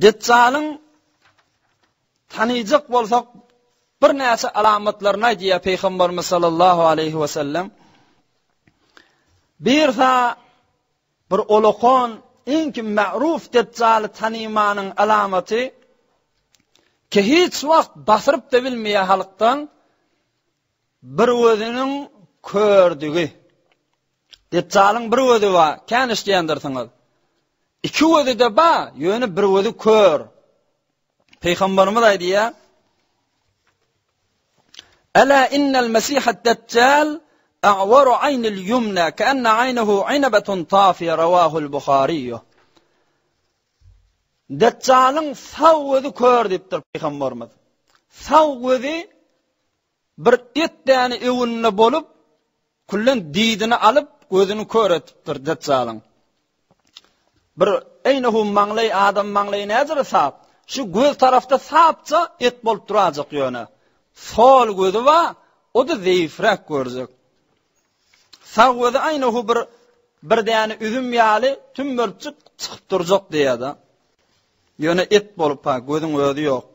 Deçjalyň tanyjak bolsak birnäçe alamatlaryny aýdýar Pygamberimiz sallallahu aleýhi we sellem. Birsa bir olakan iň ki ma'ruf Deçjaly tanymanyň alamaty ki hiç wagt basyryp-da bilmeýär halkdan bir gözüniň kördügi. Deçjalyň bir gözi bar, kän eşidýändirsiňiz. Iki gözi-de bar, ýöne bir gözi kör. Pygamberimiz aýdýar, Ela innel mesihad deçjal a'waru aynil ýumna keenne aynehu inabetun tafiye rawahul Buhariýu. Deçjalyň sag gözi kör diýipdir pygamberimiz. Sag gözi Bir et däne öwünde bolup, küllen didini alyp, gözüni kör etipdir Deçjalyň. Bir eýnehu maňlaý adam maňlaýy näjere sap? Şu göz tarapda sapça et bolup durajak ýöne. Sol gözi bar, o-da zeýifräk görjek. Sag gözi aýnehu bir bir däne üzüm ýaly tümmerçik çykyp durjak diýýär-de. Ýöne et bolup-ha, gözüň özi ýok.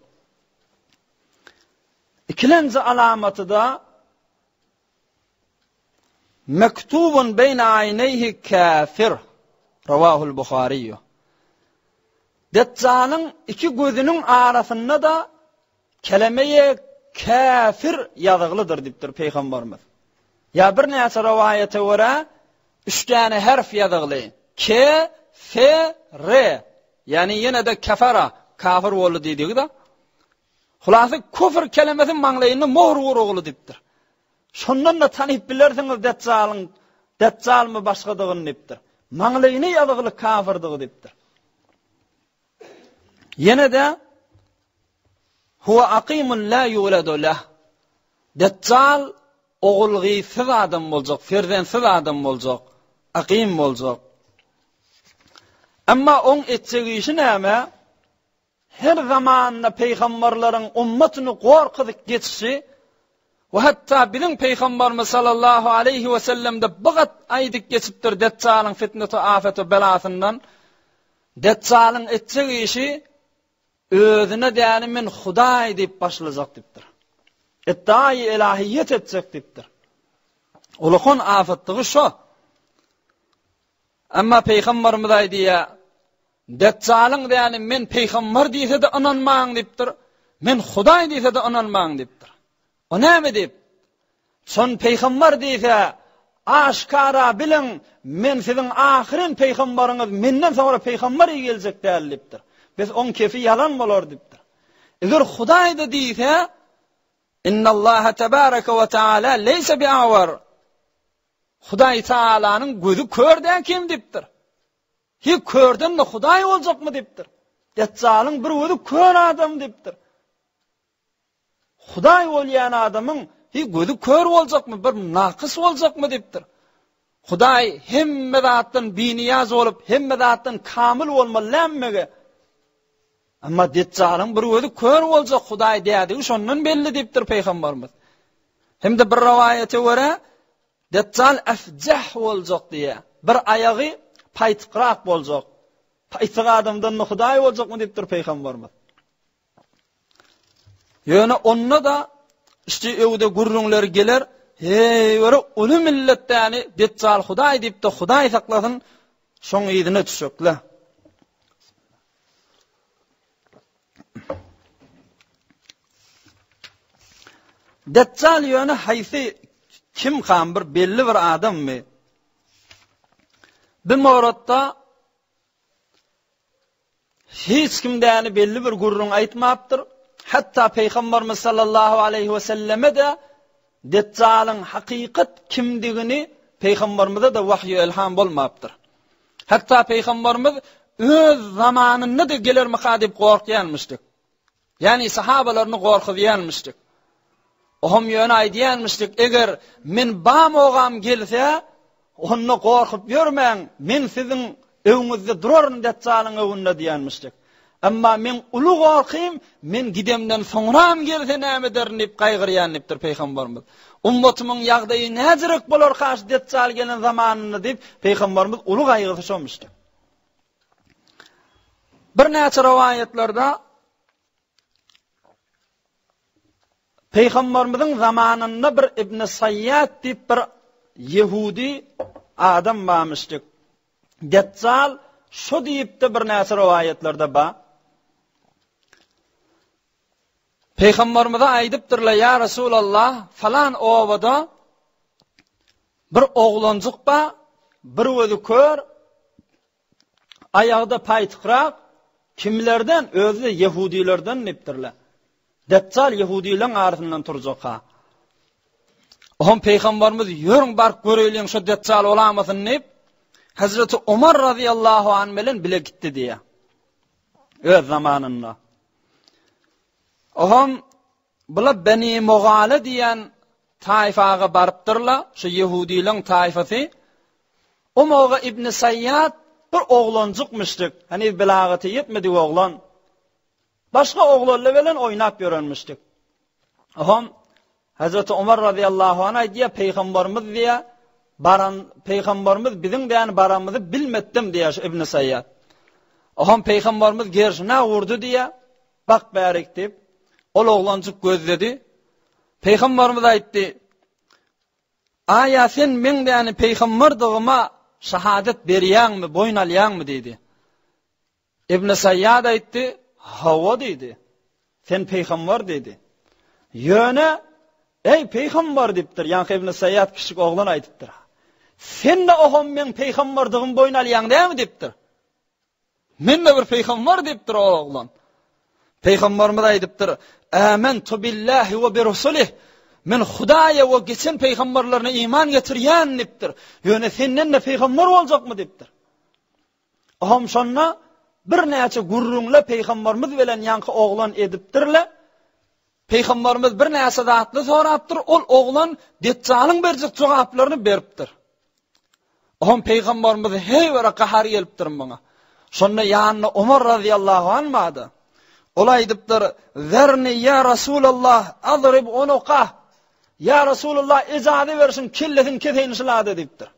Ikilenji alamaty-da Mektubun beýne aýneýhi käfir. Rawahul Buhariýu. Deçjalyň iki gözüniň arasynda-da kelemeýe käfir ýazyglydyr diýipdir Pygamberimiz. Ýa birnäçe rowaýata görä üç däne herf ýazygly. K, F, R. Ýagny ýene-de kefara, kafir boldy diýdigi-de. Hulasy küfr kelemesi maňlaýynda mohr urugly diýipdir. Şondan-da tanyp bilersiňiz Deçjalyň Deçjalmy başgadygyny diýipdir. Maňlaýyna ýazygly kafirdygy diýipdir. Ýene-de Huwa aqimun la yuladu lah. Deçjal ogul-gyzsyz adam boljak, perzentsiz adam boljak, akym boljak. Emma oň etjek işi näme? Her zamanda pygamberleriň ummatyny gorkuzyp geçişi we hatda biziň pygamberimiz sallallahu aleýhi we sellemde bigat aýdyp geçipdir Deçjalyň fitneti afeti belasyndan Deçjalyň etjek işi özüne däli men Hudaý diýip başlajak diýipdir. Iddiaýy elahiýet etjek diýipdir. Ulakan afatdygy şo. Emma pygamberimiz aýdýar Deçjalyň däni men pygamber diýse-de ynanmaň diýipdir. Men Hudaý diýse-de ynanmaň diýipdir. O näme diýip? Şon pygamber diýse, aşkara biliň, men siziň ahyryn pygamberiňiz, menden soňra pygamber geljek däl diýipdir. Biz oň kefi ýalan bolar diýipdir. Eger Hudaý-da diýse, Innallaha tebaraka we taala leýse bi'awar. Hudaý Taalanyň gözi kör däl kim diýipdir. Hi körden-de Hudaý boljakmy diýipdir. Deçjalyň bir gözi kör adam diýipdir. Hudaý bolýan adamyň hi gözi kör boljakmy, bir nakys boljakmy diýipdir. Hudaý hemme zatdan biniýaz bolup, hemme zatdan kamyl bolmaly nämmege? Emma Deçjalyň bir gözi kör boljak Hudaý dädigi şondan belli diýipdir Pygamberimiz. Hem-de bir rowaýata görä, Deçjal efjeh boljak diýýär. Bir aýagy paýtykrak boljak. Paýtyk adamdan-da Hudaý boljakmy diýipdir Pygamberimiz. Ýöne onda-da işte öwde gürrüňler geler, heý, göre uly milletdäni Deçjal Hudaý diýip-de Hudaý saklasyn, şoň yzyna düşekle. Deçjal ýöne haýsy kimkam bir belli bir adammy? Bir moratda hiç kim däni belli bir gürrüň aýtmapdyr. Hatda Pygamberimiz sallallahu aleýhi we selleme-de Deçjalyň hakykat kimdigini Pygamberimize-de wahýu elham bolmapdyr. Hatda Pygamberimiz öz zamanynda-da gelermika diýip gorkýanmyşdyk. Ýagny sahabalaryny gorkuzýanmyşdyk. Ohm ýöne aýdýanmyşdyk, eger men bamogam gelse, onda gorkup ýörmäň, men siziň öňüňizde duraryn Deçjalyň öňünde diýenmişdik. Emma meň uly gorkym, men gidemden soňram gelse näme ederin diýip gaýgyrýan diýipdir Pygamberimiz. Ummatymyň ýagdaýy näjirek bolarka şu Deçjal gelen zamanynda diýip, Pygamberimiz uly gaýgysy şomuşdy. Birnäçe rowaýatlarda Pygamberimiziň zamanynda bir Ibn Saýýad diýip bir ýehudi adam barmyşdyk. Deçjal şo diýip-de birnäçe rowaýatlarda bar. Pygamberimize aýdypdyrlar, Ýa Resulallah, falan obada bir oglanjyk bar, bir gözi kör, aýagy-da paýtykrak, kimlerden, özi-de ýehudylardan diýipdirler. Deçjal ýehudylaryň arasyndan turjak-ha. Oňa Pygamberimiz, Ýörüň baryp göreýliň şo Deçjal bolamasyn diýip, Hezreti Omar razyýallahu anh bilen bile gitdi diýýär. Öz zamanynda. Oňa Bular Beni Mugala diýen taýfaga barypdyrlar, şu ýehudylaryň taýfasy. Umaga ibn Saýýad bir oglanjykmyşdyk, heniz belagata ýetmedik oglan. Başga oglanlar bilen oýnap ýörenmişdik. Oňa Hazreti Omar razyýallahu anh aýdýar, Pygamberimiz diýýär, baran pygamberimiz biziň diýen baramyzy bilmetdim diýýär şu Ibn Saýýad. Oňa pygamberimiz gerşine urdy diýýär. Bak bärik diýip, ol oglanjyk gözledi. Pygamberimiz aýtdy, Aýa sen meň däni pygamberdygyma şahadat berýäňmi, boýun alýaňmy diýdi. Ibn Saýýad aýtdy, Hawa diýdi. Sen pygamber diýdi. Ýöne, eý pygamber diýipdir, ýaňky Ibn Saýýad kiçijik oglan aýdypdyr. Sen-de oham meň pygamberdygymy boýun alýaň dämi diýipdir. Men-de bir pygamber diýipdir o oglan. Pygamberimiz aýdypdyr, Amentu billahi we bi rusulih. Men Hudaýa we geçen pygamberlerine iman getirýän diýipdir. Ýöne senden-de pygamber boljakmy diýipdir. Ohm şonda birnäçe gürrüňle pygamberimiz bilen ýaňky oglan edipdirle. Pygamberimiz birnäçe zatly sorapdyr, ol oglan Deçjalyň berjek jogaplaryny beripdir. Oňa pygamberimiz heý bir gahary gelipdir muňa. Şonda ýanynda Omar razyýallahu anh bardy. Ol aýdypdyr, Zerni ýa Resulallah, adrib unuka. Ýa Resulallah, ijaza berşiň, kellesini keseýin şulada diýipdir.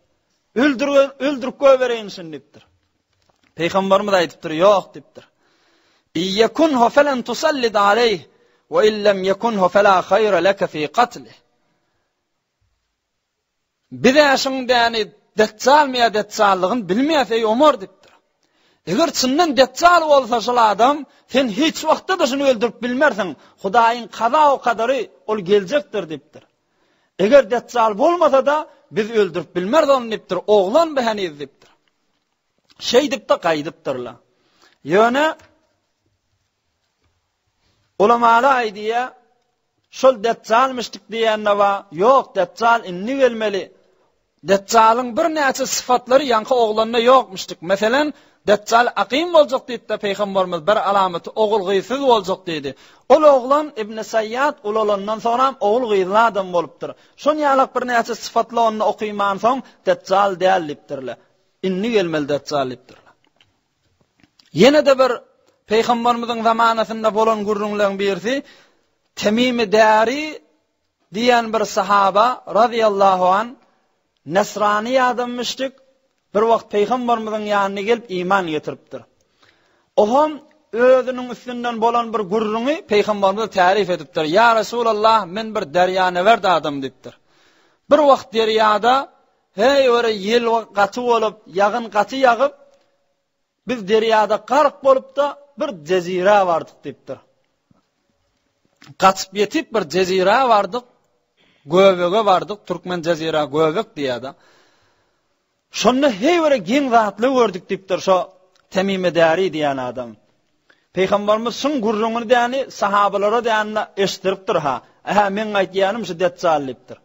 Öldür, öldürip goýbereýin şuny diýipdir. Pygamberimiz aýdypdyr, ýok diýipdir. Iýekunhu felen tusallid aleýh we illem yekunhu fela haýra leke fi qatlih. Biz-ä şuň däni Deçjalmy ýa Deçjallygyny bilmeýäs, eý Omar diýipdir. Eger çyndan Deçjal bolsa şol adam, sen hiç wagtda-da şuny öldürip bilmersiň. Hudaýyň kaza-u kadary ol geljekdir diýipdir. Eger Deçjal bolmasa-da, biz öldürip bilmeris ony diýipdir. Oglan bu heniz diýipdir. Şeýdip-de gaýdypdyrlar. Ýöne ulamalar aýdýar, Şol Deçjalmyşdyk diýende bar, ýok, Deçjal indi gelmeli. Deçjalyň birnäçe sypatlary ýaňky oglanda ýokmuşdyk. Meselen, Deçjal akym boljak diýipdi Pygamberimiz, bir alamaty ogul-gyzsyz boljak diýdi. Ol oglan Ibn Saýýad ulalandan soňram ogul-gyzly adam bolupdyr. Şon ýalak birnäçe sypatlar onda okymansoň, Deçjal däl diýipdirler. Indi gelmeli Deçjal diýipdirler. Ýene-de bir Pygamberimiziň zamanasynda bolan gürrüňleriň birisi Temimi Däri diýen bir sahaba razyýallahu an Nesrany adam müşrik bir wagt Pygamberimiziň ýanyna gelip iman getiripdir. Oňam özüniň üstünden bolan bir gürrüňi Pygamberimize täryf edipdir. Ýa Resulallah, men bir derýanewert adam diýipdir. Bir wagt derýada heý bir ýel gaty bolup, ýagyn gaty ýagyp, Biz derýada gark bolup-da, bir jezirä bardyk diýipdir. Gaçyp ýetip bir jezirä bardyk, göbege bardyk, türkmen jezirä göbek diýýär-de. Şonda heý bir geň zatlar gördük diýipdir şo Temime Däri diýen adam. Pygamberimiz şuň gürrüňini däni sahabalara däni eşitdiripdir-ha. Ähä, meň aýtýanym şu Deçjal diýipdir.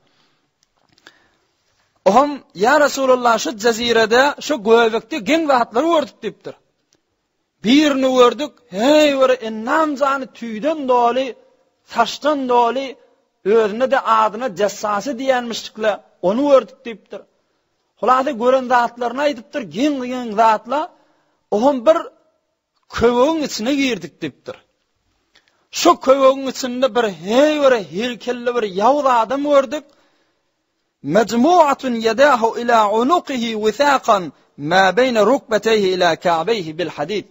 Oňam, Ýa Resulallah, şu jezirede, şu göbekde geň zatlary gördük diýipdir. Birini gördük, heý bir endam jany tüýden doly, saçdan doly, özüne-de adyna Jessasy diýenmişdikle, ony gördük diýipdir. Hulasa gören zatlaryny aýdypdyr, geň-geň zatla. Oňam bir Köwegiň içine girdik diýipdir. Şo köwegiň içinde bir heý bir heýkelli bir ýawuz adam gördük. Mejmuatun ýedahu ila unukihi wisakan ma beýne rukbeteyhi ila ka'beyhi bil hadid.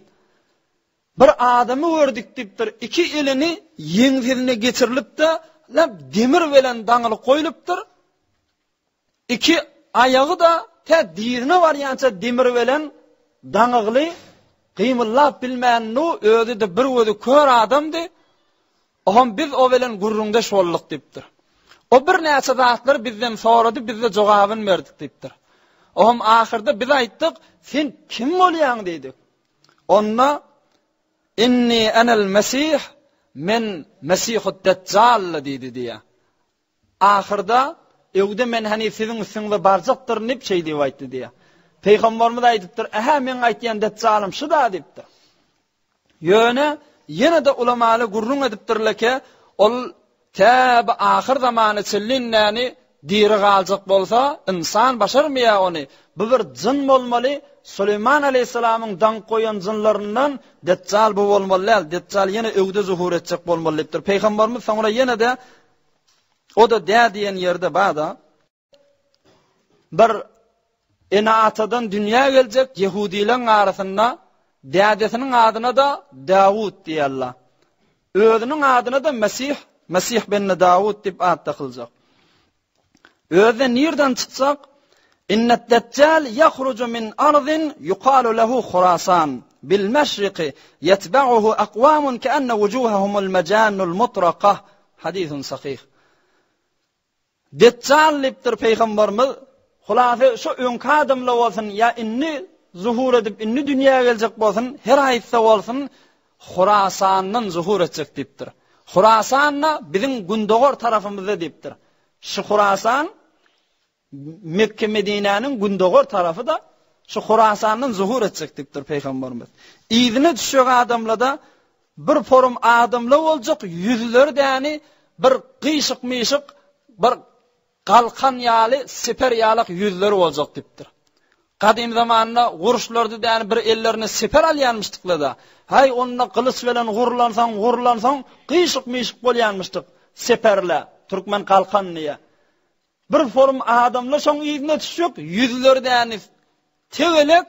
Bir adamy gördük diýipdir, iki elini ýeňsesine geçirilip-de, demir bilen daňylyp goýlupdyr. Iki aýagy-da tä dyzyna barýança demir bilen daňygly, gymyldap bilmändu, özi-de bir gözi kör adamdy. Oňam biz o bilen gürrüňdeş bolduk diýipdir. O birnäçe zatlary bizden sorady, biz-de jogabyny berdik diýipdir. Oňam ahyrda biz aýtdyk, sen kim bolýaň diýdik. Onda Inni enel Mesih, men Mesihud Deçjal diýdi diýýär. Ahyrda, Öwde men heniz siziň üstüňize barjakdyryn diýip, şeý diýip aýtdy diýýär. Pygamberimiz aýdypdyr, Ähä, meň aýtýan Deçjalym şu-da diýipdir. Ýöne, ýene-de ulamaly gürrüň edipdirler ki, ol tä bu ahyr zamana çenli näni diri galjak bolsa, ynsan başarmaýar ony. Bu bir jyn bolmaly, Süleýman aleýhissalamyň daňyp goýan jynlaryndan Deçjal bu bolmaly däl, Deçjal ýene öwde zuhur etjek bolmaly diýipdir. Pygamberimiz soňra ýene-de O-da dä diýen ýerde bar-da. Bir ene-atadan dünýä geljek ýehudileň arasynda dädesiniň adyna-da Dawut diýerler. Özüniň adyna-da Mesih, Mesih ben Dawut diýip at dakyljak. Özi-de nirden çykjak? Innet-Deçjal ýahruju min arzin ýukalu lehu Hurasan bil meşriki ýetba'uhu akwamun keenne wujuhahumul mejannul mutrakah Hadisun sahyh. Deçjal diýipdir Pygamberimiz, hulasy şu öňki adamlar bolsun ýa indi zuhur edip indi dünýä geljek bolsun, her haýsy bolsun Hurasandan zuhur etjek diýipdir. Hurasan-da biziň gündogar tarapymyzda diýipdir. Şu Hurasan Mekge-Medinäniň gündogar tarapy-da şu Horasandan zuhur etjek diýipdir Pygamberimiz. Yzyna düşjek adamlarda bir forum adamlar boljak, ýüzleri däni bir gyşyk-myşyk, bir galkan ýaly, siper ýalak ýüzleri boljak diýipdir. Gadym zamanda guruşlarda däni bir ellerine siper alýanmyşdyklar-da. Haý, onda gylyç bilen gurlansoň, gurlansoň gyşyk-myşyk bolýanmyşdyk siperle, türkmen galkan diýýär. Bir forum adamlar şoň yzyna düşjek, ýüzleri däni tegelek,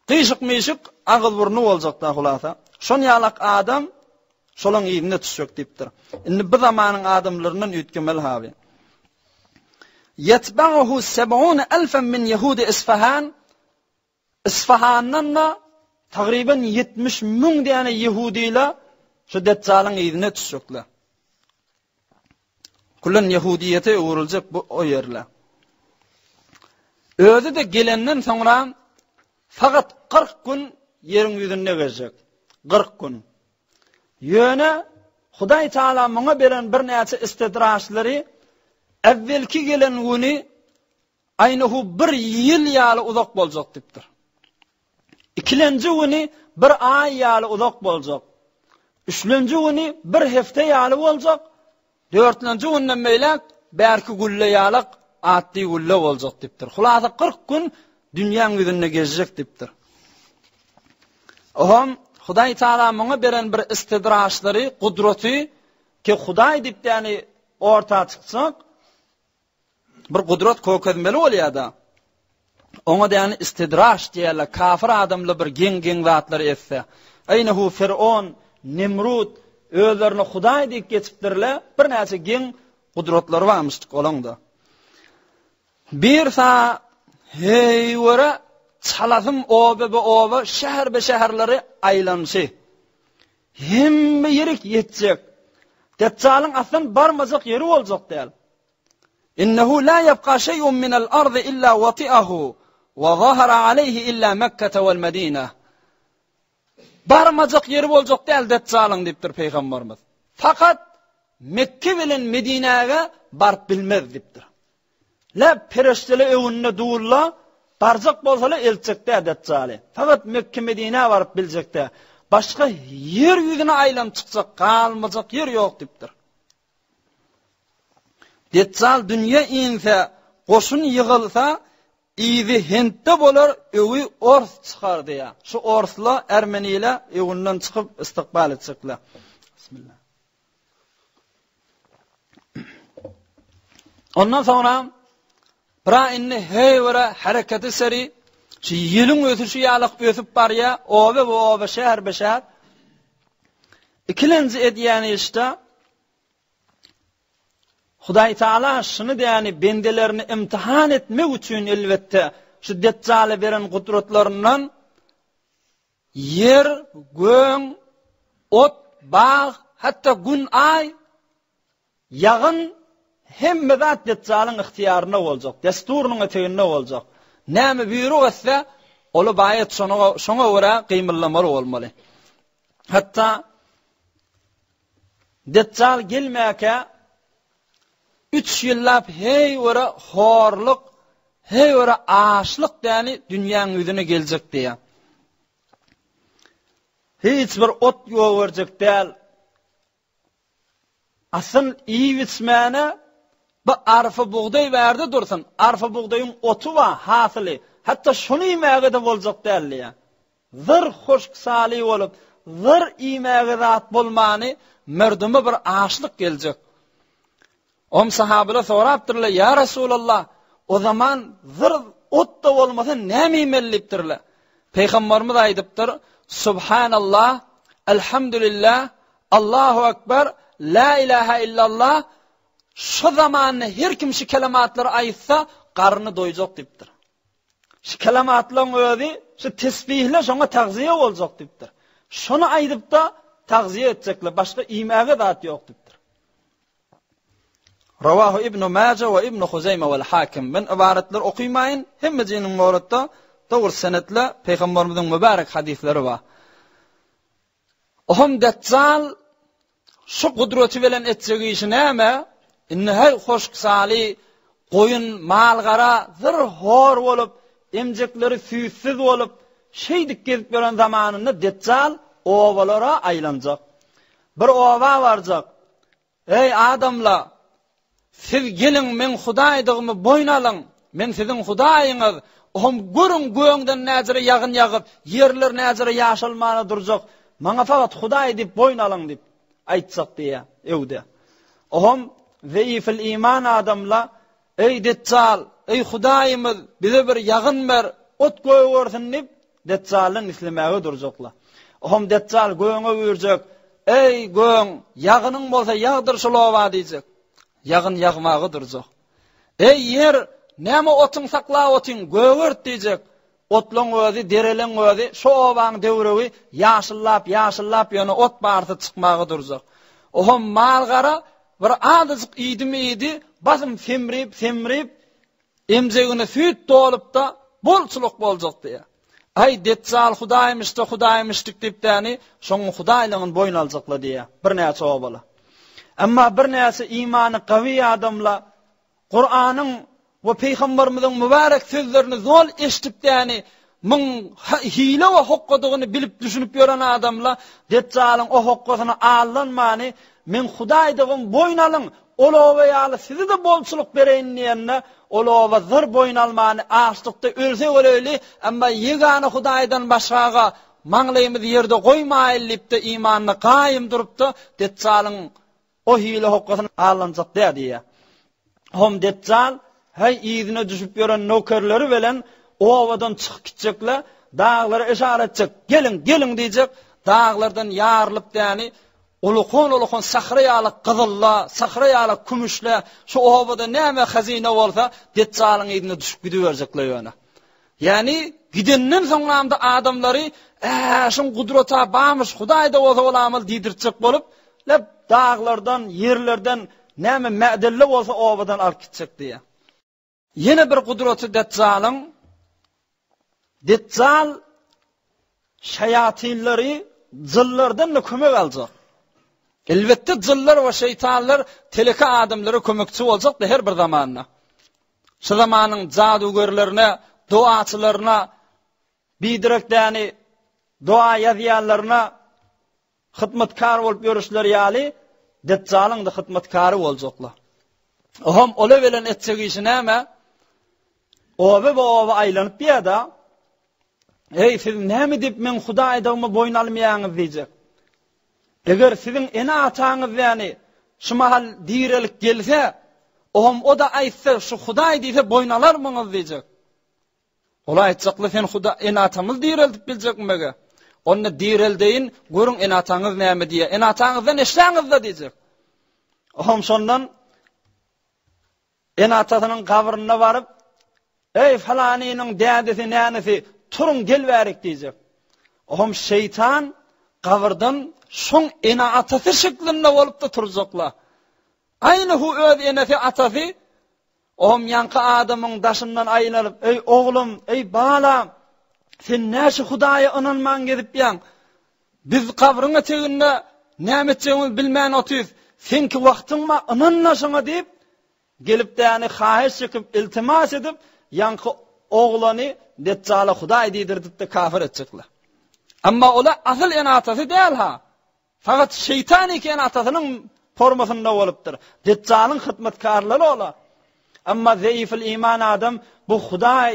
gyşyk-myşyk, agyz-burny boljak-da hulasa. Şon ýalak adam şolaň yzyna düşjek diýipdir. Indi bu zamanyň adamlaryndan üýtgemeli haby. Ýetba'uhu seb'une elfen min ýehudi Isfahan Isfahandan-da tagryban 70 müň däne ýehudylar şu Deçjalyň yzyna düşjekler. Küllen ýehudiýete öwrüljek bu o ýerler. Özi-de gelenden soňra fakat 40 gün ýeriň ýüzünde gezjek. 40 gün. Ýöne Hudaý Taala muňa beren birnäçe istidraçlary äwwelki gelen güni Aýnahu bir ýyl ýaly uzak boljak diýipdir. Ikilenji güni bir aý ýaly uzak boljak. Üçlenji güni bir hepde ýaly boljak. Dörtlenji günden beýläk bärki gülle ýalak atdy gülle boljak diýipdir. Hulasa 40 gün dünýäň ýüzünde gezjek diýipdir. Ohm Hudaý Taala muňa beren bir istidraçlary, gudraty ki Hudaý diýip ýani orta çykjak. Bir gudrat kökezmeli bolýar-da. Oňa däni istidraç diýerler, kafir adamlar bir geň-geň zatlary etse. Eýnehu Firon, Nemrut özlerine hudaý diýip geçipdirler, birnäçe geň gudratlary barmyşdyk olaň-da. Bir sa heýwere çalasym oba-be-oba, şäher-be-şäherleri aýlanyşy. Hemme ýerik ýetjek. Deçjalyň aslan barmajak ýeri boljak däl. Innehu la ýebka şeý'un minel ardy illa wati'ahu we zahara aleýhi illa Mekkete wel Medine. Barmajak ýeri boljak däl Deçjalyň diýipdir Pygamberimiz. Fakat Mekke bilen Medinäge baryp bilmez diýipdir. La perişdele öňünde durulla, barjak bolsala eltjek däl Deçjaly. Fakat Mekke Medinä baryp biljek däl. Başga ýer ýüzüne aýlanyp çykjak, galmajak ýer ýok diýipdir. Deçjal dünýä inse, goşun ýygylsa, yzy Hintde bolar, öwi ors çykar diýýär. Şu orsla, ermenile öňünden çykyp istikbal etjekler. Bismillah. Ondan soňra bira indi heýwere hereketi seri. Şu ýeliň ösüşi ýalak ösüp barýar, oba be oba, şäher be şäher. Ikilenji edýän işde Hudaý Taala şuny däni bendelerini imtihan etmek üçin elbetde şu Deccala beren gudratlaryndan ýer, göň, ot, bag, hatda gün, aý Ýagyn hemme zat Deçjalyň ygtyýarynda boljak, dessurynyň eteginde boljak. Näme buýruk etse, oly baýat şoňa görä gymyldamaly bolmaly. Hatda Deçjal gelmäkä üç ýyllap heý göre horluk, heý göre açlyk däni dünýäň ýüzüne geljek diýýär. Hiç bir ot ýowerjek däl. Asyl iýip-içmäne bu arpa-bugdaý bärde dursun, arpa-bugdaýyň oty bar, hasyly, hatda şony iýmäge-de boljak däl diýýär. Zyr huşk-saly bolup, zyr iýmäge zat bolmany merduma bir açlyk geljek. Om sahabalar sorapdyrlar, Ýa Resulallah, o zaman zyr ot-da bolmasa näme iýmeli diýipdirler. Pygamberimiz aýdypdyr, Subhanallah, Elhamdülillah, Allahu Ekber, La ilaha illallah, şu zamanda her kim şu kelematlary aýtsa, garny doýjak diýipdir. Şu kelematlaryň özi, şu tesbihler şoňa tagziýe boljak diýipdir. Şony aýdyp-da tagziýe etjekler, başga iýmäge zat ýok diýipdir. Rawahu Ibn Maja we Ibn Huzeýme wel Hakim. Men ybaratlary okymaýyn, hemmejiniň noratda dogry senetle Pygamberimiziň mübärek hadyslary bar. Oham Deçjal şu gudraty bilen etjek işi näme? Indi heý hoşksaly goýun, mal-gara zyr hor bolup, emjekleri süýtsüz bolup, şeýdip gezip ýören zamanynda Deçjal obalara aýlanjak. Bir oba barjak. Eý, adamlar! Siz geliň, meň Hudaýdygymy boýun alyň! Men siziň Hudaýyňyz! Ohm görüň, gögden näjere ýagyn ýagyp, ýerler näjere ýaşalmana durjak. Maňa fakat Hudaý diýip boýun alyň diýip aýtjak diýýär öwde. Ohm zeýifil iman adamlar, Eý, Deçjal! Eý, Hudaýymyz! Bize bir ýagyn ber, ot gögersin diýip, Deçjaldan islemäge durjaklar. Ohm Deçjal göňe buýurjak, Eý, göň, ýagynyň bolsa ýagdyr şul oba diýjek. Ýagyn ýagmaga durjak. Eý, ýer, näme otuň saklap otyň, gögert diýjek. Otlaň özi, dereleň özi, şo obaň döwregi ýaşyllap, ýaşyllap ýöne ot barsa çykmaga durjak. Ohm mal-gara bir azajyk iýdimi iýdi, basym semrip, semrip, Emjegine süýt dolup-da, bolçulyk boljak diýýär. Aý, Deçjal hudaýmyş-da, hudaýmyşdyk diýip däni, şoň hudaýlygyny boýun aljakla diýýär birnäçe obaly. Emma birnäçe imany gawy adamla Kuranyň we pygamberimiziň mübärek sözlerini zol eşidip däni, muň hile we hokgadygyny bilip düşünip ýören adamla Deçjalyň o hokgasyna aldanmany, Meň hudaýdygym boýun alyň, Ol oba ýaly sizi-de bolçulyk bereýin diýende, ol oba zyr boýun almany, açlykda ölsek öleýli, emma ýegana Hudaýdan başgaga maňlaýymyzy ýerde goýmaýyl diýip-de imanyna gaýym durupdy, Deçjalyň o hile hokgasyna aldanjak däl diýýär. Hom Deçjal, häý, yzyna düşüp ýören nökerleri bilen obadan çykyp gitjekle, daglara yşara etjek, geliň, geliň diýjek, daglardan ýarylyp däni, Ulukan-ulukan sahra ýaly gyzylla, sahra ýaly kümüşle, şu obada näme hazyna bolsa, Deçjalyň yzyna düşüp gidiberjekler ýöne. Ýagny, gidenden soňramda adamlary, Ä, şuň gudrat-a barmyş, Hudaý-da bolsa bolamyz diýdirtjek bolup, lep daglardan, ýerlerden näme mädelle bolsa obadan alyp gitjek diýýär. Ýene bir gudraty Deçjalyň, Deçjal şaýatynlary jynlardan-da kömek aljak. Elbetde jynlar we şeýtanlar teleke adamlara kömekçi boljakdy her bir zamanda. Şu zamanyň jadugörlerine, dogaçylaryna, biderek däni doga ýazýanlaryna Hytmatkar bolup ýörüşleri ýaly, Deçjalyň-da hytmatkary boljaklar. Oham ola bilen etjek işi näme? Oba-oba aýlanyp ýa-da, Eý, siz näme diýip meň Hudaýdygymy boýun almaýaňyz diýjek. Eger siziň ene-ataňyz ýany şu mahal direlip gelse, oham o-da aýtsa, şu Hudaý diýse boýun alarmyňyz diýjek. Olar aýtjaklar, sen Huda, ene-atamyzy direldip biljekmi mege? Onda direldeýin, görüň ene-ataňyz näme diýýär. Ene-ataňyzdan eşläňiz-de diýjek. Ohm şondan ene-atasynyň gabryna baryp, Eý, falanynyň dädesi, nänesi, turuň gel bärik diýjek. Ohm şeýtan gabyrdan şoň ene-atasy şeklinde bolup-da turjaklar. Aýny hu öz enesi, atasy Ohm ýaňky adamyň daşyndan aýlanyp, Eý, oglum, eý, balam, sen näçe Hudaýa ynanman gezipýäň? Biz gabryň eteginde näme etjegimizi bilmän otyrys. Seňki wagtyň bar, ynan-da şoňa diýip, gelip däni haýyş çekip, iltimas edip, ýaňky oglany Deçjala Hudaý diýdirdip-de kafir etjekler. Emma olar asyl ene-atasy däl-ha. Fakat şeýtan eken atasynyň formasynda bolupdyr. Deçjalyň hyzmatkarlary ola. Emma zeýifil iman adam bu Hudaý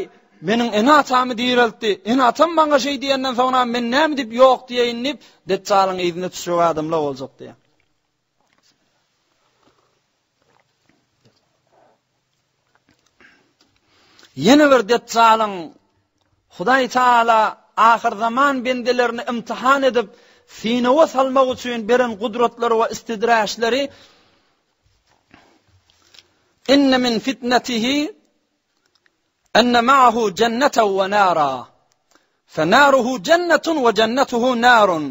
meniň ene-atamy direltdi. Ene-atam maňa şeý diýenden soňra men näme diýip ýok diýeýin diýip Deçjalyň yzyna düşjek adamlar boljak diýýär. Ýene bir Deçjalyň Hudaý Taala ahyrzaman bendelerini imtihan edip, synawa salmak üçin beren gudratlary we istidraçlary Inne min fitnetihi Enne ma'ahu jenneten we nara. Fe naruhu jennetun we jennetuhu narun.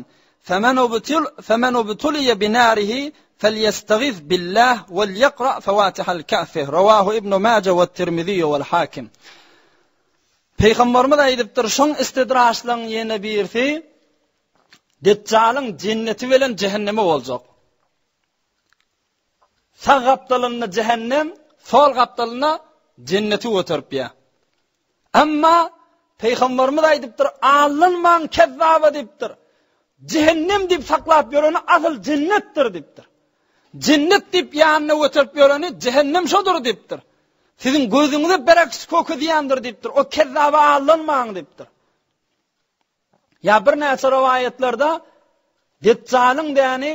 Femen ubtuliye bi narihi felyestagiz billah vel yekra fevatihal kehfi. Rawahu Ibn Maje we Tirmizi vel Hakim. Peygamberimiz aýdypdyr, şoň istidraçlaryň ýene birisi Deçjalyň jenneti bilen cehennemi boljak. Sag gapdalynda jähennem, sol gapdalynda jenneti göteripýär. Emma Pygamberimiz aýdypdyr, aldanmaň kezzaba diýipdir. Jähennem diýip saklap ýöreni asyl jennetdir diýipdir. Jennet diýip ýanyna göterip ýöreni jähennem şodur diýipdir. Siziň gözüňize bereks kökezýändir diýipdir. O kezzaba aldanmaň diýipdir. Ýa birnäçe rowaýatlarda Deçjalyň däni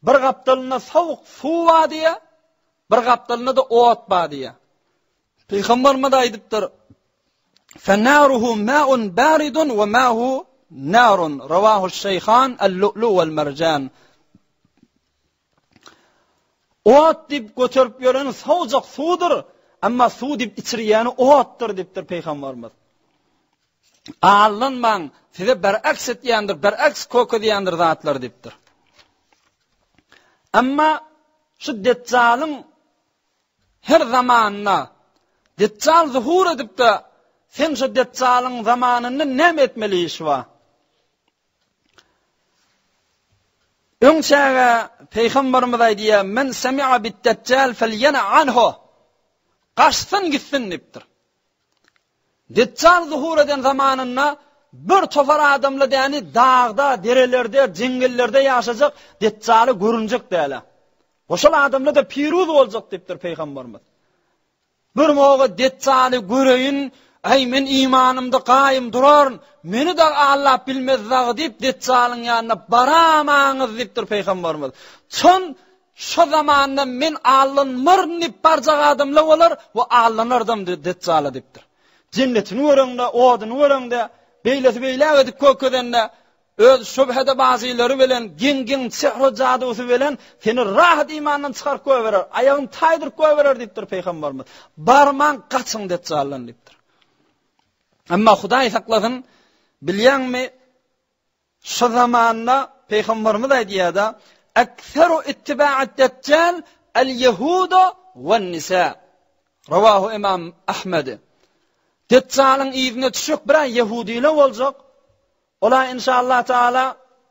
Bir gapdalynda sowuk suw bar diýýär, bir gapdalynda-da ot bar diýýär. Pygamberimiz aýdypdyr: "Fenaruhu ma'un baridun we ma'hu narun." Rawahu Şeyhan El-Lu'lu wal Marjan. Ot diýip göterip ýöreni sowujak suwdur, emma suw diýip içirýäni otdur diýipdir Pygamberimiz. Aldanmaň, size beraks etýändir, beraks kökezýändir zatlar diýipdir. Emma şu Deçjalyň her zamanynda Deçjal zuhur edip-de, sen şu Deçjalyň zamanynda näme etmeli iş bar? Öň çäge Pygamberimiz aýdýar, Men semi'a bid-Deçjal felyena anhu. Gaçsyn gitsin diýipdir. Deçjal zuhur eden zamanynda bir topar adamla däni dagda, derelerde, jeňňellerde ýaşajak Deçjaly görünjek dälä. We şol adamla-da piruz boljak diýipdir Pygamberimiz. Bir moga Deçjaly göreýin, äý men imanymda gaýym duraryn, meni dag allap bilmez dagy diýip Deçjalyň ýanyna baramaňyz diýipdir Pygamberimiz. Çon Şo zamanda men allanmaryn diýip barjak adamlar bolar we allanardam Deçjala diýipdir. Jennetini göreňde, oduny göreňde, beýlesi beýläk edip kökezende, öz şübhede bazylary bilen, geň-geň sehru jadusy bilen seni rahat imandan çykaryp goýberer, aýagyny taýdyryp goýberer diýipdir Pygamberimiz. Barmaň, gaçyň Deçjaldan diýipdir. Emma Hudaý saklasyn, bilýäňmi, Şu zamanda Pygamberimiz aýdýar-da, Ekseru ittiba'id Deçjal el-Ýehudu wen-nisa. Rawahu Imam Ahmed. Deçjalyň yzyna düşjek bir ýehudiler boljak. Olar inşallah taala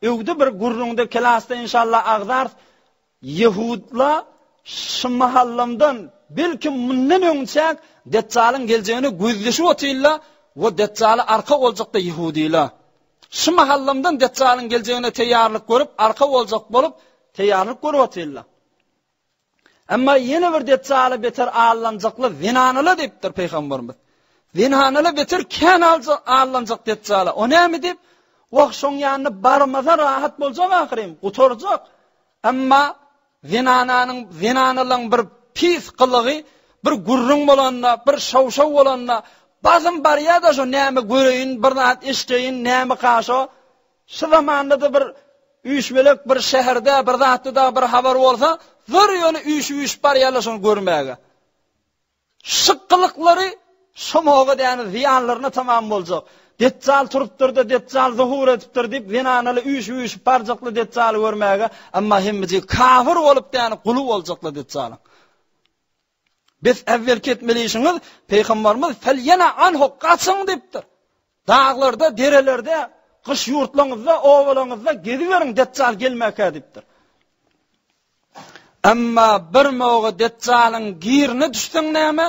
öwdi bir gürrüňde kelasda inşallah agzarys. Ýehudlar şu mahallamdan, belki mundan öňçäk Deçjalyň geljegine gözleşip otyrlar we Deçjala arka boljakda ýehudylar. Şu mahallamdan Deçjalyň geljegine teýýarlyk görüp, arka boljak bolup, teýýarlyk görüp otyrlar. Emma ýene bir Deçjala beter allanjaklar zenanalar diýipdir Pygamberimiz. Zenanalar beter kän allanjak Deçjala. O näme diýip, Wah, şoň ýanyna barmasa rahat boljak ahyryn, gutarjak. Emma zenananyň, zenanalaň bir pis gylygy bir gürrüň bolanda, bir şow-şow bolanda, Basym barýa-da şo näme göreýin, bir zat eşdeýin, nämeka şo. Şu zamanda-da bir üýşmelek bir şäherde, bir zatda dagy bir habar bolsa, zor ýöne üýşüp-üýşüp barýarlar şony görmäge. Şykgylyklary şomaga däni zyýanlaryna tamam boljak. Deçjal turupdyr-da, Deçjal zuhur edipdir diýip, zenanaly üýşüp-üýşüp barjakly Deçjaly görmäge, emma hemmejigi kafir bolup däni guly boljakly Deçjalyň. Bes äwwelki etmeli işiňiz, Pygambarymyz felýena anhu gaçyň diýipdir. Daglarda, derelerde, gyş ýurtlaryňyzda, obalaryňyzda geziberiň Deçjal gelmäkä diýipdir. Emma bir moga Deçjalyň girine düşseň näme?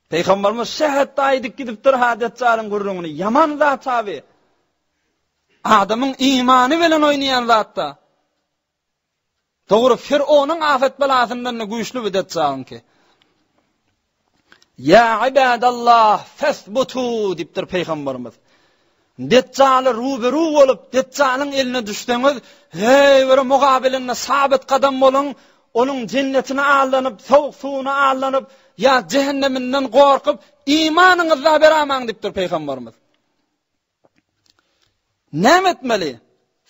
Pygambarymyz şähetde aýdyp gidipdir ha Deçjalyň gürrüňini. Ýaman zat abi. Adamyň imany bilen oýnaýan zatda. Dogry, Firownyň afet belasyndan-da güýçli bu Deçjalyňky. Ýa ibadallah, fesbutu diýipdir pygamberimiz. Deçjala ruberu bolup, Deçjalyň eline düşseňiz, heý, bir mugabilinde sabit gadam boluň, onuň jennetine aldanyp, sowuk suwuna aldanyp, ýa jehenneminden gorkup, imanyňyzda beramaň diýipdir pygamberimiz. Näme etmeli?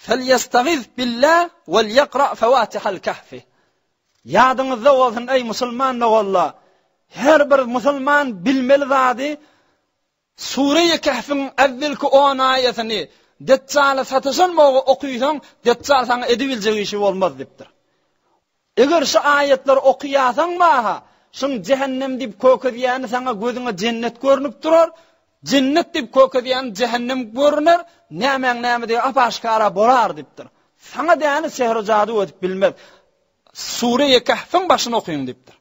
Felýestagiz billah vel ýekra fawatihal kahfi. Ýadyňyzda bolsun eý musulman doganlar, her bir musulman bilmeli zady Sure-i Kehfiň äwwelki on aýatyny Deçjala sataşan moga okysaň, Deçjal saňa edibiljek işi bolmaz diýipdir. Eger şu aýatlary okaýasaň maha, şuň jähennem diýip kökezýäni saňa gözüňe jennet görnüp durar, jennet diýip kökezýäni jähennem görüner, nämäň nämedigi ap-aşgara bolar diýipdir. Saňa däni sehr-u-jadu edip bilmez. Sure-i Kehfiň başyny okyň diýipdir.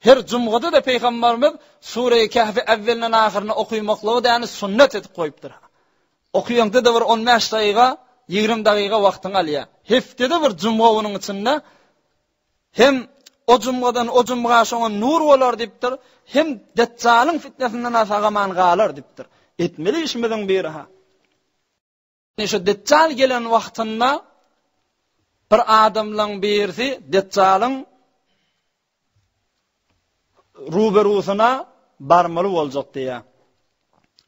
Her jumgada-da Pygamberimiz Sure-i Kehfi äwwelinden ahyryna okymaklygy däni sünnet edip goýupdyr. Okyýaňda-da bir on bäş dagyga, ýigrimi dagyga wagtyňy alýar. Hepdede bir jumga onuň içinde hem o jumgadan o jumga şoňa nur bolar diýipdir, hem Deçjalyň fitnesinden sag-aman galar diýipdir. Etmeli işimiziň biri-ha. Şu Deçjal gelen wagtynda bir adamlaň birisi Deçjalyň ruberusyna barmaly boljak diýýär.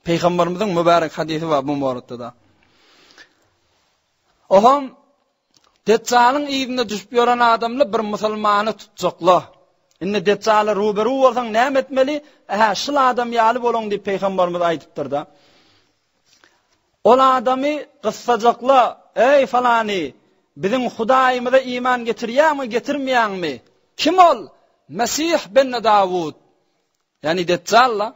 Pygamberimiziň mübärek hadysy bar bu moratda-da. Oham Deçjalyň yzyna düşüp ýören adamlar bir musulmany tutjaklar. Indi Deçjala ruberu bolsaň näme etmeli? Ähä, şul adam ýaly boluň diýip pygamberimiz aýdypdyr-da. Ol adamy gyssajakla, Eý, falany, biziň Hudaýymyza iman getirýäňmi, getirmeýäňmi? Kim ol? Mesih benne Dawud. Ýagny Deçjal-la.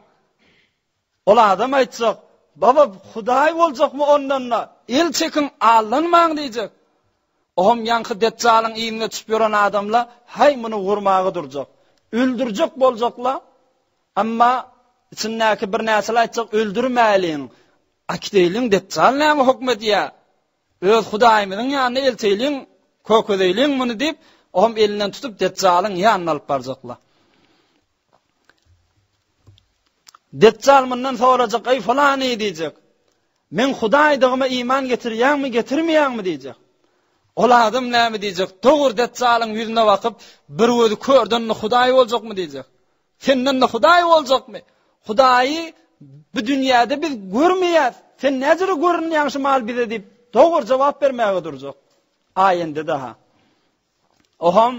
Ol adam aýtjak, Baba, Hudaý boljakmy ondan-da? El çekiň, aldanmaň diýjek. Ohm ýaňky Deçjalyň yzyna düşüp ýören adamla, haý, muny urmaga durjak. Öldürjek boljakla. Emma içindäki birnäçeler aýtjak, Öldürmäliň, äkideýliň, Deçjal näme höküm edýär? Öz Hudaýymyzyň ýanyna elteýliň, kökezeýliň muny diýip, oňam elinden tutup Deçjalyň ýanyna alyp barjaklar. Deçjal mundan sorajak, Eý, pylany diýjek. Meň Hudaýdygyma iman getirýäňmi, getirmeýäňmi diýjek. Ol adam näme diýjek? Dogry Deçjalyň ýüzüne bakyp, bir gözi körden-de Hudaý boljakmy diýjek. Senden-de Hudaý boljakmy? Hudaýy bu dünýäde biz görmeýäs. Sen näjere görünýäň şu mal bize diýip, dogry jogap bermäge durjak. Aýende-de-ha. Oham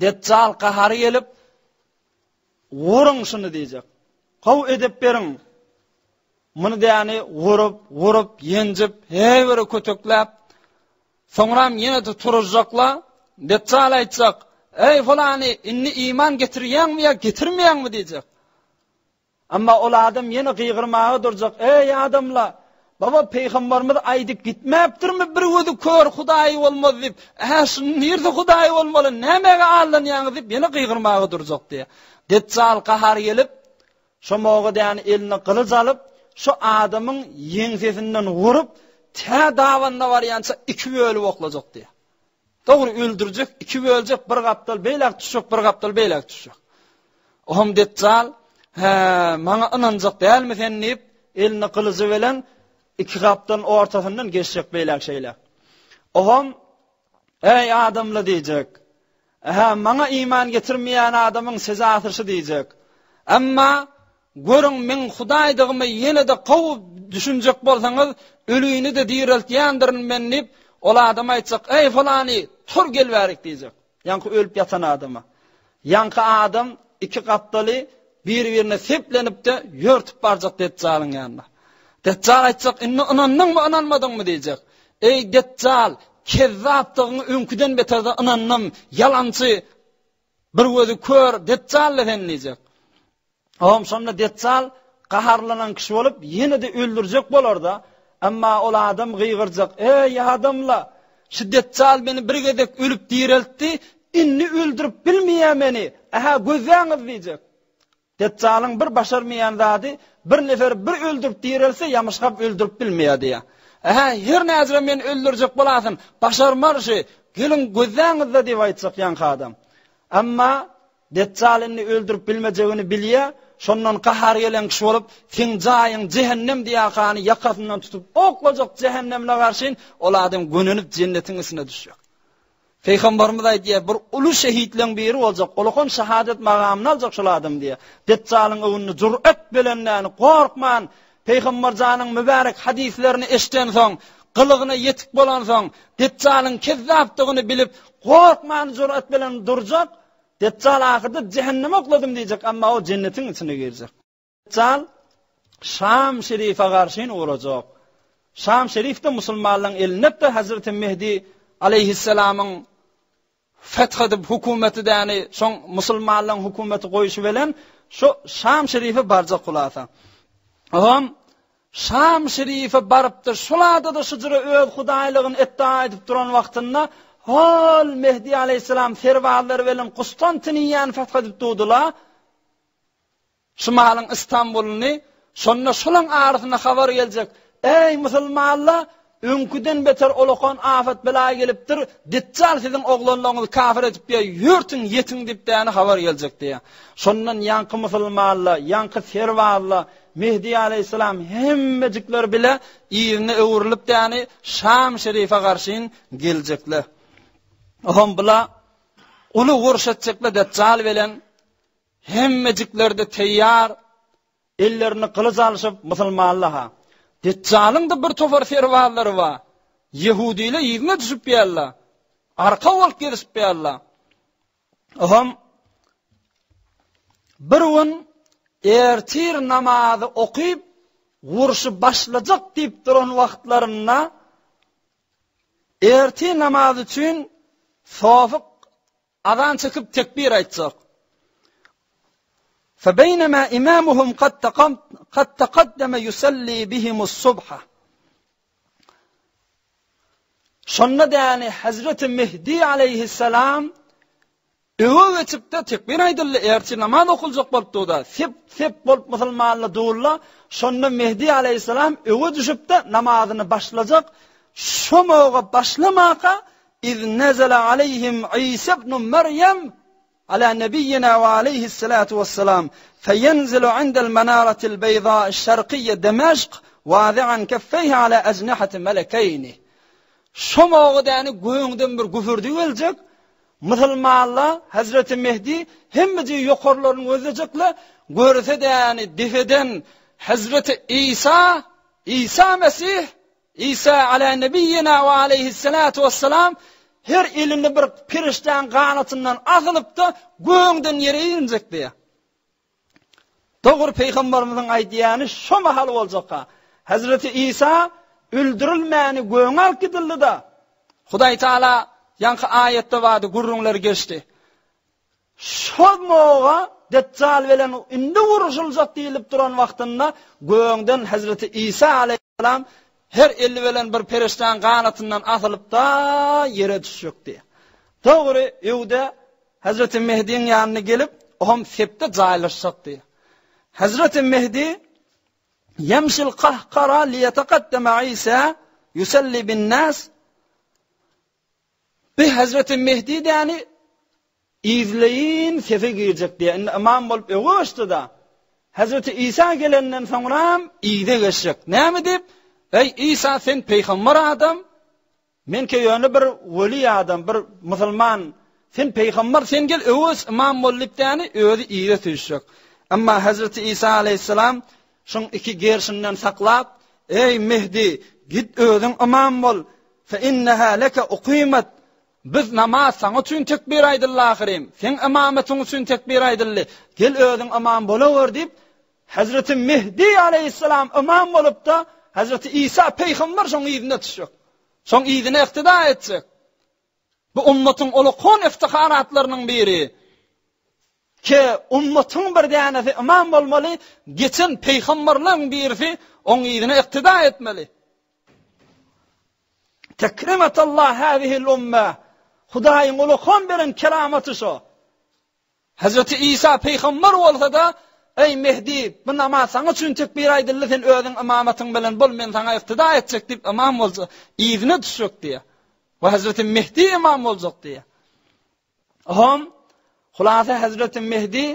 Deçjal gahary gelip, Guruň şuny diýjek. Gowy edep beriň. Muny däni gurup, gurup, ýenjip, heý bir kötekläp, soňram ýene-de turuzjakla, Deçjal aýtjak, Eý, pylany, indi iman getirýäňmi ýa getirmeýäňmi diýjek. Emma ol adam ýene gygyrmaga durjak, Eý, adamlar, baba, pygamberimiz aýdyp gitmäpdirmi, bir gözi kör Hudaýy bolmaz diýip, ä, şunuň nirde Hudaýy bolmaly, nämäge aldanýaňyz diýip, ýene gygyrmaga durjak diýýär. Deçjal gahary gelip, Şo mogadäni eline gylyç alyp, şo adamyň ýeňsesinden urup, tä dabanyna barýança iki bölüp oklajak diýýär. Dogry, öldürjek, iki böljek, bir gapdal beýläk düşjek, bir gapdal beýläk düşjek. Ohm Deçjal, Hä, maňa ynanjak dälmi sen diýip, eline gylyjy bilen iki gapdalyň ortasyndan geçjek beýläk-şeýläk. Ohm, Eý, adamlar diýjek, Hä, maňa iman getirmeýän adamyň sezasy şu diýjek. Emma. Görüň, meň Hudaýdygymy ýene-de gowy düşünjek bolsaňyz, ölini-de direltýändirin men diýip, ol adama aýtjak, Eý, pylany, tur gel bärik diýjek. Ýaňky ölüp ýatan adama. Ýaňky adam iki gapdaly bir-birine seplenip-de, ýörtüp barjak Deçjalyň ýanyna. Deçjal aýtjak, Indi ynandyňmy, ynanmadyňmy diýjek. Eý, Deçjal, kezzapdygyňy öňküden beter-de ynandym, ýalançy, Bir gözi kör Deçjal-da sen diýjek. Oňam şonda Deçjal gaharlanan kişi bolup, ýene-de öldürjek bolar-da. Emma ol adam gygyrjak, Eý, adamla! Şu Deçjal meni bir gezek ölüp direltdi, indi öldürip bilmeýär meni. Ä-hä, gözläňiz diýjek. Deçjalyň bir başarmaýan zady, bir neferi bir öldürip direlse, ýamyşgap öldürip bilmeýär diýýär. Ä-hä, her näzire meni öldürjek bolasyn, başarmar şi, geliň gözläňiz-de diýip aýtjak ýaňky adam. Emma Deçjal indi öldürip bilmejegini bilýär, şondan gahary gelen kişi bolup, seň jaýyň jähennem diýakany ýakasyndan tutup oklajak jähennemine garşyn, ol adam gönenip jennetiň içine düşjek. Pygamberimiz aýdýar, bir uly şehitleň biri boljak, ulakan şahadet magamyny aljak şol adam diýýär. Deçjalyň öňünde jüret bilen, gorkman, Pygamber janyň mübärek hadyslaryny eşdensoň, gylygyna ýetik bolansoň, Deçjalyň kezzapdygyny bilip, gorkman jüret bilen durjak, Deçjal ahyrda jähenneme okladym diýjek, emma o jennetiň içine girjek. Deçjal Şam şerife garşyn urajak. Şam şerif-de musulmanlaryň elinde-de Hazreti Mehdi aleýhissalamyň feth edip hökümeti däni şoň musulmanlaryň hökümeti goýşy bilen şu Şam şerife barjak hulasa. Oňam Şam şerife barypdyr. Şol adada şu jüre öz hudaýlygyny etdaa edip duran wagtynda hol Mehdi aleýhissalam serbazlary bilen Kustantiniýany feth edip durdylar. Şu mahalyň Istanbulyny, şonda şolaň arasynda habar geljek, Eý, musulmanlar, öňküden beter ulakan afat-bela gelipdir, Deçjal siziň oglanlaryňyzy kafir edip ýör, ýörtüň, ýetiň diýip däne habar geljek diýýär. Şondan ýaňky musulmanlar, ýaňky serbazlar, Mehdi aleýhissalam hemmejikler bile yzyna öwrülip däni Şam şerife garşyn geljekler. Ohm bula uly uruş etjekler Deçjal bilen Hemmejikleri-de teýýar, ellerinde gylyç alşyp, musulmanlar-ha. Deçjalyň-da bir topar serbazlary bar. Ýehudylar yzyna düşüp ýärler. Arka bolup gezişip ýärler. Oňam bir gün ertir namazy okyp, urşy başlajak diýip duran wagtlarynda ertir namazy üçin sofyk Azan çekip tekbir aýtjak. Febeýnema imamuhum kad kad taqaddama yusalli bihimus subha. Şonda däni Hazreti Mehdi aleyhisselam öňe geçipde tekbir aýdyldy, ertir namaz okuljak bolup durda, sep sep bolup musulmanlar durla, şonda Mehdi aleyhisselam öňe düşüpde namazyny başlajak, şo moga başlamaka Iz nezele aleýhim Isa ibnu Merýem ala nebiýina we aleýhissalatu wessalam feýenzilu indel menaratil beýza'i şerkiýe Demeşk wazi'an keffeýhi ala ejnihati melekeýni. Şo mowgudäni göňden bir güpürdi geljek, musulmanlar Hezreti Mehdi hemmejigi ýokarlaryny gözlejekler, görse däni depeden Hezreti Isa, Isa Mesih Isa ala nebiýina we aleýhissalatu wessalam her elinde bir perişdäň ganatyndan asylypda göňden ýere injek diýýär. Dogry pygamberimiziň aýdýany şo mahal boljakka. Hazreti Isa öldürilmäni göňe alyp gidildi-da. Hudaý Taala ýaňky aýatda bardy gürrüňler geçdi. Şol moga Deçjal bilen indi uruşyljak diýlip duran wagtynda göňden Hezreti Isa aleýhissalam her eli bilen bir perişdäň ganatyndan asylyp-da ýere düşjekdi. Dogry öwde Hezreti Mehdiň ýanyna gelip, oam sepde jaýlaşjakdy. Hezreti Mehdi ýemşil kahkara liýetekaddeme Isa ýusalli bin-nas Bi Hezreti Mehdi däni yzleýin sefe girjek diýýär. Indi ymam bolup öňe geçdi-da. Hezreti Isa gelenden soňram yza geçjek. Näme diýip? Eý Isa sen peýgamber adam, menkä ýöne bir weli adam, bir musulman. Sen peýgamber, sen gel öňe geç, ymam bol diýip däni özi yza süýşjek. Emma Hezreti Isa aleýhissalam şoň iki gerşinden saklap, Eý, Mehdi, git özüň ymam bol, fe inneha leke ukymet, biz namaz saňa üçin tekbir aýdyldy ahyryn, seň ymamatyň üçin tekbir aýdyldy, gel özüň ymam bolawer diýip, Hezreti Mehdi aleýhissalam ymam bolupda, Hezreti Isa peýgamber şoň yzyna düşjek. Şoň yzyna iktida etjek. Bu ummatyň ulukon iftiharatlarynyň biri. Ke ummatyň bir dänesi ymam bolmaly, geçen peýgamberleň birisi oň yzyna iktida etmeli. Tekrimetallah hazihil umma. Hudaýyň ulukon beren keramaty şo. Hezreti Isa pygamber bolsa-da, Eý, Mehdi, bu namaz saňa üçin tekbir aýdyldy, sen özüň ymamatyň bilen bol, men saňa yktyda etjek diýip, ymam bolsa, yzyna düşjek diýýär. We Hezreti Mehdi ymam boljak diýýär. Hom, hulasa Hezreti Mehdi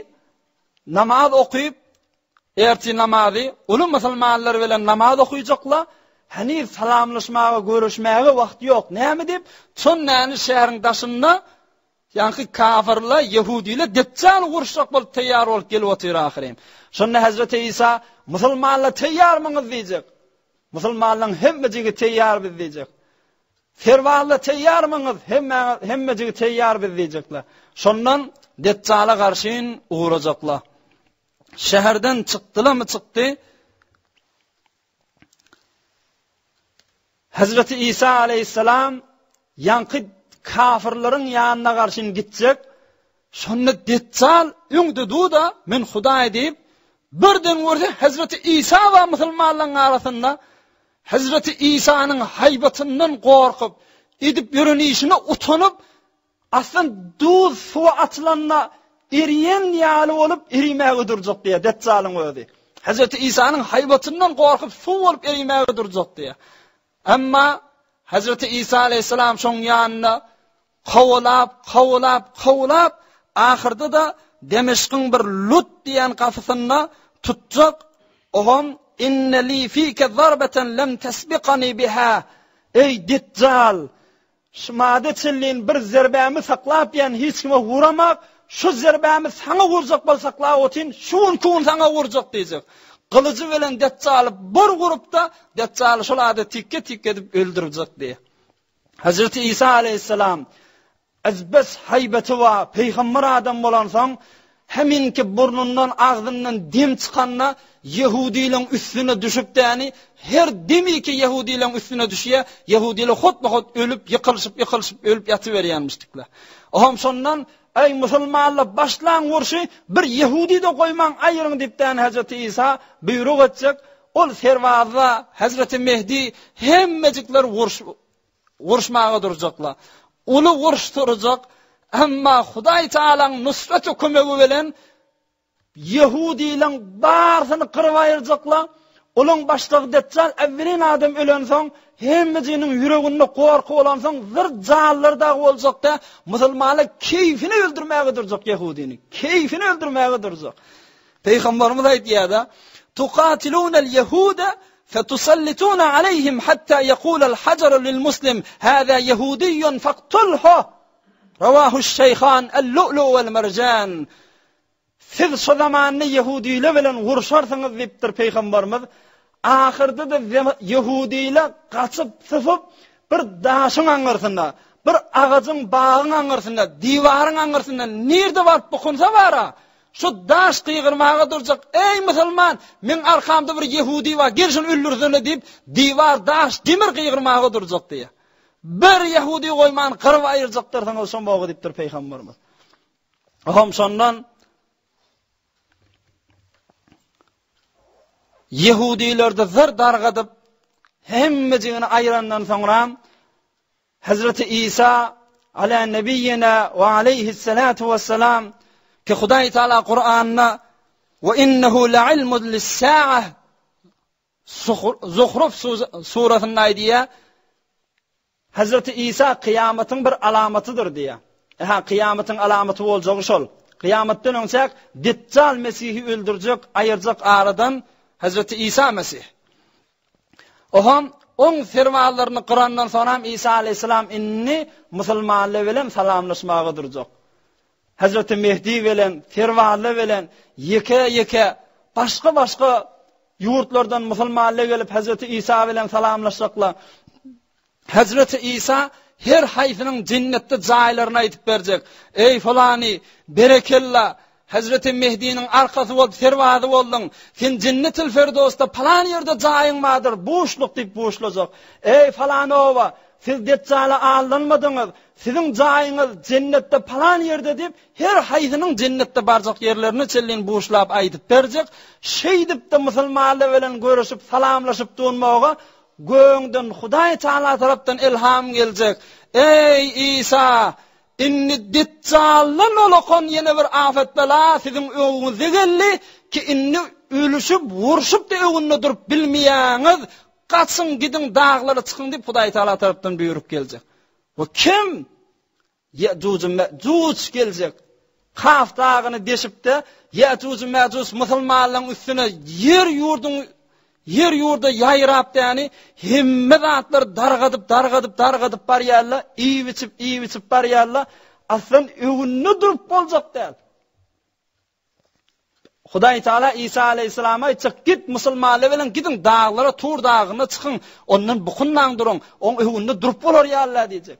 namaz okyp, ertir namazy uly musulmanlar bilen namaz okyjaklar, heniz salamlaşmaga, görüşmäge wagt ýok. Näme diýip, çon näni şäheriň daşynda Ýaňky kafyrlar, ýehudiler Deçjaly uruşjak bolup teýýar bolup gelip otyr ahyryn. Şonda Hezreti Isa, Musulmanlar teýýarmyňyz diýjek. Musulmanlaryň hemmejigi teýýar biz diýjek. Serbazlar teýýarmyňyz? Hemmäňiz hemmejigi teýýar biz diýjekler. Şondan Deçjala garşyn ugrajaklar. Şäherden çykdylarmy çykdy? Hezreti Isa aleýhissalam ýaňky kafirleriň ýanyna garşyn gitjek, şonda Deçjal öňde dur-da, men Hudaý diýip, birden görse Hezreti Isa bar musulmanlaryň arasynda, Hezreti Isanyň haýbatyndan gorkup, edip ýören işine utanyp, Aslan duz suwa atylanda eriýen ýaly bolup erimäge durjak diýýär Deçjalyň özi. Hezreti Isanyň haýbatyndan gorkup suw bolup erimäge durjak diýýär. Emma Hezreti Isa aleýhissalam şoň ýanynda kowalap, kowalap, kowalap, ahyrda-da Demeşkiň bir Lut diýen gapysynda tutjak, Oňam inne li fike zarbeten lem tesbikani biha. Eý Deçjal, Şu mada çenlin bir zerbämi saklap ýan hiç kime wuramak, şu zerbämi saňa wurjak bolup saklap otyryn, şu günki gün saňa wurjak diýjek. Gylyjy bilen Deçjaly bir urupda, Deçjaly şol ada tikge-tikge edip öldürjek diýýär. Hezreti Isa aleýhissalam ezbes haýbaty bar, pygamber adam bolansoň, Heminki burnundan, agzyndan dem çykanda ýehudylaň üstüne düşüp däni, her demiki ýehudylaň üstüne düşýä, ýehudylar hotma-hot ölüp, ýykylyşyp, ýykylyşyp ölüp ýatyberýänmişdikler. Ohm şondan, Eý, musulmanlar, başlaň urşy, bir ýehudy-da goýmaň, aýyryň diýip däni Hezreti Isa buýruk etjek, ol serbazlar, Hezreti Mehdi, hemmejikler urş, Uruşmaga durjaklar. Uly uruş turjak, emma Hudaý Tagalaň nusraty kömegi bilen ýehudileň barysyny gyryp aýyrjaklar. Olaň başlygy Deçjal äwwelin adam ölensoň, hemmejiniň ýüreginde gorky bolansoň, zyr janlar dagy boljakda, musulmanlar keýfine öldürmäge durjak ýehudini. Keýfine öldürmäge durjak. Pygamberimiz aýdýar-da, Tukatilunal ýehude fetusallituna aleýhim hatta ýekulal hajaru lil muslim hâzâ ýehudiýun faktulhu. Rawahuş-şeýhan El-lu'lu wel merjan. Siz şo zamanda ýehudiler bilen urşarsyňyz diýipdir Pygamberimiz. Ahyrda-da ýehudiler gaçyp sypyp bir daşyň aňyrsynda, bir agajyň, bagyň aňyrsynda, diwaryň aňyrsynda nirde baryp bukunsa bara, Şu daş gygyrmaga durjak, Eý, musulman, meň arkamda bir ýehudi bar, gel şuny öldürsene diýip, diwar, daş, demir gygyrmaga durjak diýýär. Bir ýehudi goýman gyryp aýyrjakdyrsyňyz şo bogy diýipdir pygamberimiz. Ohm şondan ýehudilerde zyr dargadyp, hemmejigini aýyrandan soňra Hezreti Isa, ala nebiýina we aleýhissalatu wessalam, ki Hudaý Taala Kuranda we innehu la'ilmun lis-sa'a Zuhruf surasynda aýdýar, Hezreti Isa kyýamatyň bir alamatydyr diýýär. Aha, kyýamatyň alamaty boljagy şol. Kyýamatdan öňçäk Deçjal Mesihi öldürjek, aýyrjak aradan Hezreti Isa Mesih. Oňam oň serbazlaryny gyrandan soňam Isa aleýhissalam indi musulmanlar bilen salamlaşmaga durjak. Hezreti Mehdi bilen, Serwazly bilen ýeke-ýeke başga-başga ýurtlardan musulmanlar gelip Hezreti Isa bilen salamlaşjaklar. Hezreti Isa her haýsynyň jennetde jaýlaryny aýdyp berjek. Eý falany, berekella, Hezreti Mehdiniň arkasy bolup serbazy bolduň. Sen Jennetil Ferdosda palan ýerde jaýyň bardyr, buşluk diýip buşlajak. Eý falan oba, siz Deçjala aldanmadyňyz. Siziň jaýyňyz jennetde palan ýerde diýip, her haýsynyň jennetde barjak ýerlerine çenlin buşlap aýdyp berjek. Şeýdip-de musulmanlar bilen görüşip, salamlaşyp durmaga Gögden Hudaý Taala tarapdan ylham geljek. Eý Isa! Indi Deçjaldan ulakan ýene bir afet-bela siziň öňüňize geldi, ki indi ölüşip, urşup-da öňünde durup bilmeýäňiz, gaçyň, gidiň, daglara çykyň diýip Hudaý Taala tarapdan buýruk geljek. Bu kim? Ýe'juj Me'juj geljek. Kaf dagyny deşip-de, Ýe'juj Me'juj musulmanlaryň üstüne ýer ýurduň ýer ýurda ýaýrap däni hemme zatlary dargadyp dargadyp dargadyp barýarlar, iýip-içip iýip-içip barýarlar. Aslan öňünde durup boljak däl. Hudaý Taala Isa aleýhissalama aýtjak, git musulmanlar bilen gidiň daglara, Tur dagyna çykyň, ondan bukunmaň duruň, oň öňünde durup bolar ýaly diýjek.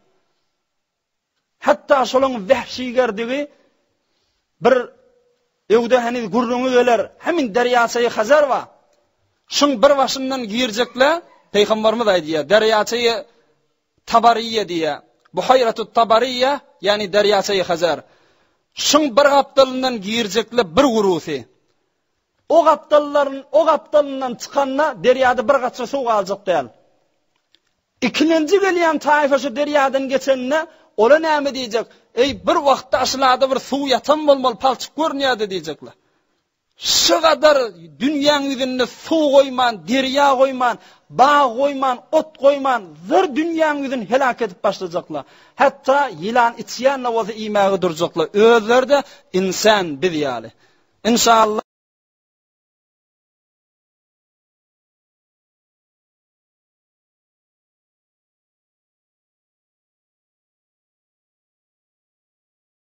Hatda şolaň wehşigerdigi bir öwde heniz gürrüňi geler, hemin derýaçaýy Hazar bar. Şuň bir başyndan girjekle, Pygamberimiz aýdýar, derýaçaýy Tabariýe diýýär. Buhaýratut Tabariýe, ýagny derýaçaýy Hazar. Şuň bir gapdalyndan girjekle bir gurusy. O gapdallaryn, o gapdalyndan çykanda derýada bir gatra suw galjak däl. Ikilenji gelýän taýfa şu derýadan geçende, ola näme diýjek? Eý, bir wagtda aşylada bir suw ýatan bolmaly, palçyk görünýärdi diýjekler. Şu gadar dünýäň ýüzünde suw goýman, derýa goýman, bag goýman, ot goýman, zyr dünýäň ýüzüni heläk edip başlajaklar. Hatda ýylan içýän-de bolsa iýmäge durjaklar. Özleri-de ynsan biz ýaly. Inşallah.